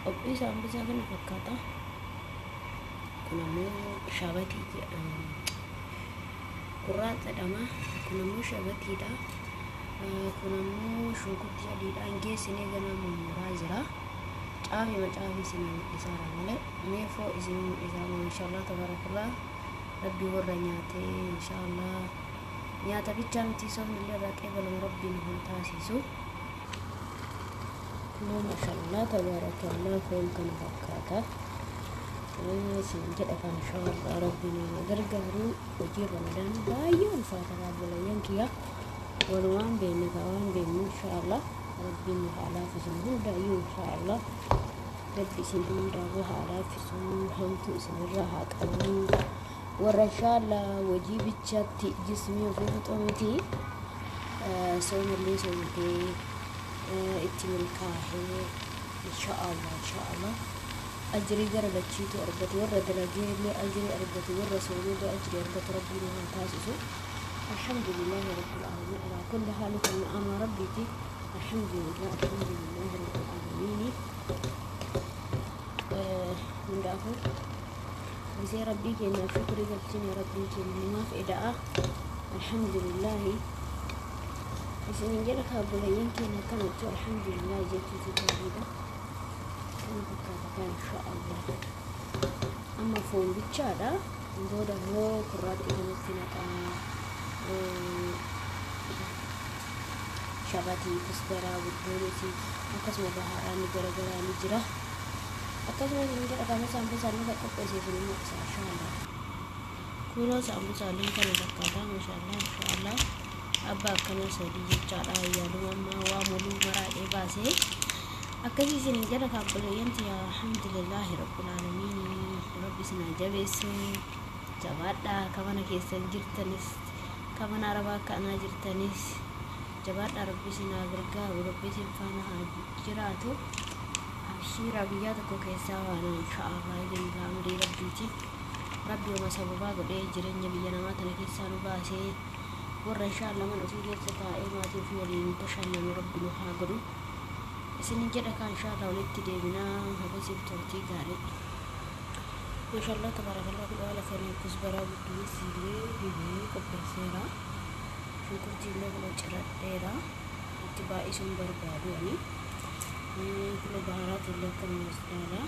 Qophii saambusaa kana fakkaata. Kun ammoo shabatii jedhama. Kurraa jedhama. Kun ammoo shabatiidha. Kun ammoo shunkurtii adiidhaan geessinee ganaa mummuraa jira. Caafii macaafii isinii mul'isaara malee meefoo isinii mul'isaa. Maashaallah tabarakallah. Rabbi warra nyaatee inshaallah nyaata bichaa miti soomni illee irraa qeebalamu rabbiin haa taasisu. Kunoo maashaallah tabarakallah foon kana fakkaata. Isin jedha kan inshaallah rabbiin nama gargaaru. Hojiin ramadaana baay'ee ulfaata obboleeyyan kiyya. Walumaan beekna kaa waan beeknu inshaallah rabbiin nu haa laaffisu hundaayyuu inshaallah. Rabbi isin hundaafuu haa laaffisu, hamtuu isinirraa haa qabu. Warra inshaallah hojii bichaatti jismii ofii fixuu miti soomallee soomatee itti milkaahee inshaallah inshaallah ajrii gara lachiitu argatu, warra dalagee illee ajrii argatu, warra soomeellee ajrii argatu rabbiin haa taasisu. Alhamdulillahi rabbil aalamiin alaa kulli haali kun ni'ama rabbiiti. Alhamdulillah alhamdulillahi rabbil aalamiin. Hundaafuu gisee rabbii keenyaaf shukrii galchine rabbiin keenya numaaf eda'a. Alhamdulillahi isinin jedha kaabboleeyyan keenya akkanattu alhamdulillahi jechuutu gaariidha. Kana fakkaata kan inshaallah. Amma foon bichaadha. Booda immoo kurraatti kanatti naqaa. Shabatii, kusbaraa, budduuniti akkasuma baharaanni garagaraa ni jira. Akkasuma isin jedha kama saambusaan lafa qopheesse isin mul'isa inshaallah. Kunoo saambusaaleen kana fakkaata maashaallah inshaallah. Abbaa akkana sadii jechaadha yaaluma ammaa waa muluu maraadhee baasee. Akkasii isin jedha kaabboleeyyan tiyya alhamdulillahi rabbil aalamiin. Rabbi isin haa jabeessu. Jabaadhaa ka mana keessan jirtanis ka mana arabaa akka anaa jirtanis jabaadhaa rabbi isin haa gargaaru, rabbi isin faana haa jiraatu. Abshiiraa guyyaa tokko keessaa baana inshaallah idinillah amrii rabbiiti. Rabbi oma sababaa godhee jireenya biyya namaa tana keessaa nu baasee warra inshaallah mana ofii keessa taa'ee maatii ofii waliin bashannanu rabbi nu haa godhu. Isinin jedha kaa inshaallah walitti deebinaa hagasiif turtii gaarii. Maashaallah tabarakallah kun haala kana kusbaraa budduunis illee dibee qopheesseera. Shunkurtii illee kun ciradheera. Itti baay'isuun barbaadu ani. Kun baharaat illee akkanumas ilaala.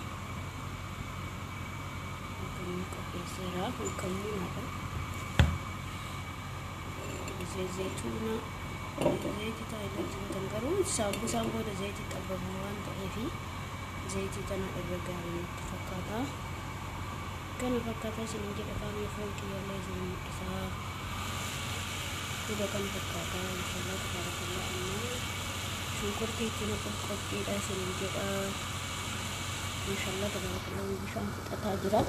Akkanuma qopheesseera. Kun kammuunaadha. Zayituuna zayitii ta'a illee dibatan garuu saambusaan booda zayitii xabbabama waan ta'eef zayitii tana irra gaarii natti fakkaata. Kana fakkaata isinin jedha kaamee foon kiyyallee isin mul'isaa. Duuba kana fakkaata mashallah tabarakallah. Amma shunkurtii itti naquuf qophiidha isinin jedha. Mashallah tabarakallah bishaan fixataa jira.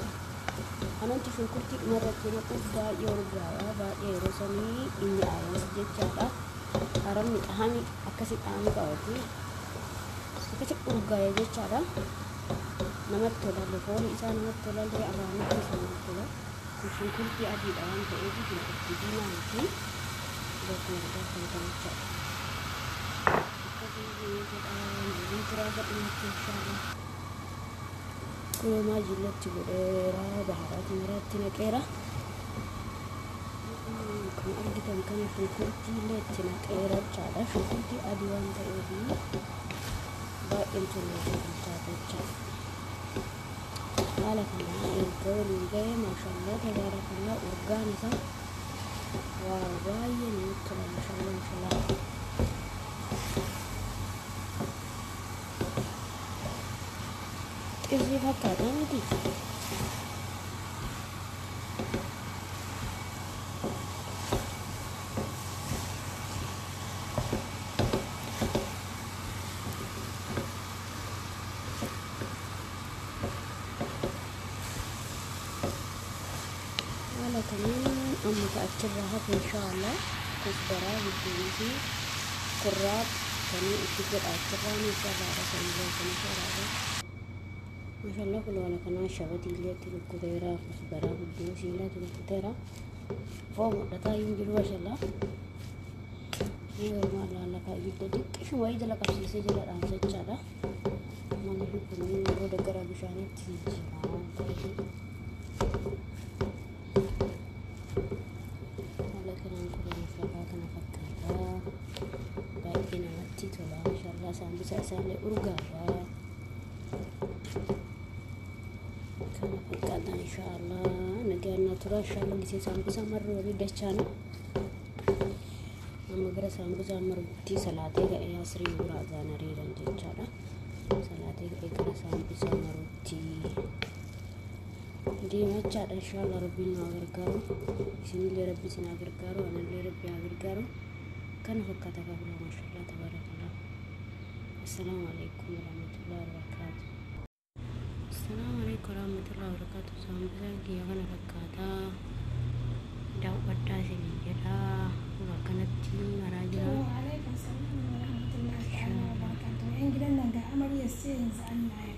Ananti shunkurtii dhumarratti naquuf baay'ee urgaawa, baay'ee yeroo sanii inni aawas jechaadha. Haramni xahami akkasi xahamii qabati. Akkasi urgaaya jechaadha. Namatti tola, foon isaa namatti tola, afaanitti namatti tola. Kun shunkurtii adiidha waan ta'eef shunkurtii diimaa miti. Akkuma argaa kan jechaadha. Akkasii jedha waliin turaa gadhumatti inshaallah. Kunoo maajillatti godheera, baharaati maraatti naqeera. Akkuma argitan kana shunkurtii illee itti naqeera jechaadha. Shunkurtii adii waan ta'eef baay'een tolu bilchaata jechaadha. Haala kanaan erga waliin ga'ee maashaallah tabarakallah urgaan isaa waa baay'ee namatti tola maashaallah maashaallah. Xibsii fakkaata miti. Haala kanaan amma achirraa hafe inshaallah kusbaraa budduunii fi kurraa kanii itti godha achirraan inshaallah haala sanillee kan inshaallah. Maashaallah kun haala kanaan shabatii illee itti rukkuteera, kusbaraa budduunii illee itti rukkuteera. Foon mul'ataa hin jiru maashaallah. Ni walumaa ilaalla kaa ibidda xiqqishuma wayii jala qabsiisee jala dhaamsa jechaadha. Maaliif Kunniin booda gara bishaaniitti jijjiirama waan ta'eef haala kanaan kun mashallah kana fakkaata. Baay'ee namatti tola mashallah. Saambusaa isaallee urgaawaa kana fakkaata inshaallah. Nagaan na tura inshaallah. Gisee saambusaa marru walii dachaana. Amma gara saambusaa marrutti salaatee ga'ee asrii dura azaan hariiran jechaadha. Salaatee ga'ee gara saambusaa marutti deemachaadha inshaallah. Rabbiin nu haa gargaaru, isinillee rabbi isin haa gargaaru, anallee rabbi haa gargaaru. Kana fakkaata kabula mashallah tabarakallah. Assalaamu alaikum warahmatullahi wabarakatuh. Assalaamu alaikum warahmatullahi wabarakatuh. Saambusaan kiyya kana fakkaata, daawwadhaa isiniin jedha. Akkanatti maraa jira. Wa alaikum salam wa rahmatullahi ta'ala wa barakatuh. 'Yan gidan nan ga amaryar sai yanzu Allah ya